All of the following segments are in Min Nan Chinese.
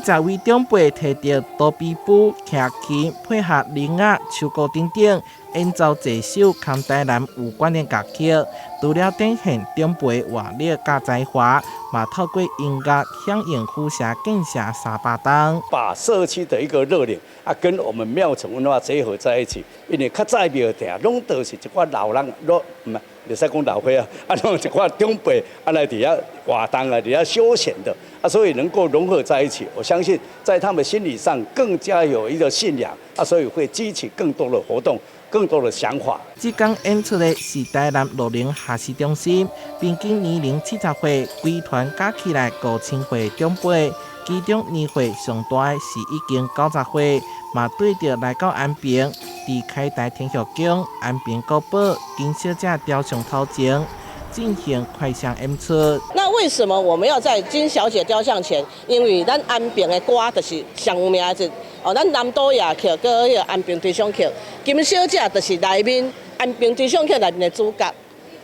10位長輩提著哆嗶捫、徛琴，配合鈴仔、手鼓等等，演奏濟首和台南有關的樂曲。除了展現長輩活力佮才華，嘛透過音樂響應府城建城300冬。把社區的一個熱鬧啊，跟我們廟城文化結合在一起。因為較早廟埕攏都是一寡老人，攏毋係，袂使講老歲仔，啊，攏一寡長輩啊來佇遐活動啊，佇遐休閒的啊，所以能夠融合在一起，我相信在他們心理上更加有一個信仰啊，所以會激起更多的活動，更多的想法。這工演出的是台南樂齡學習中心，平均年齡70歲，規團加起來5000歲長輩，其中年歲上大的是已經90歲，嘛綴著來到安平，佇開台天后宮、安平古堡、金小姐雕像頭前進行快閃演出。那為什麼我們要在金小姐雕像前？因為咱安平的歌就是上有名的，哦，咱南島夜曲，閣彼個安平追想曲，金小姐就是內面安平追想曲內面的主角。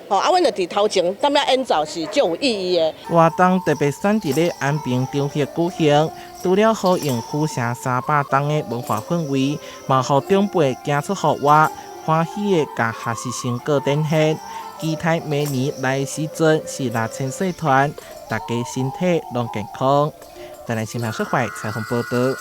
哦，啊，阮就佇頭前，踮遐演奏是足有意義的。活動特別選佇咧安平場域舉行，除了呼應府城300冬的文化氛圍，嘛予長輩行出戶外，歡喜的共學習成果展現。期待明年來的時陣是6000歲團，大家身體攏健康。台南新聞協會採訪報導。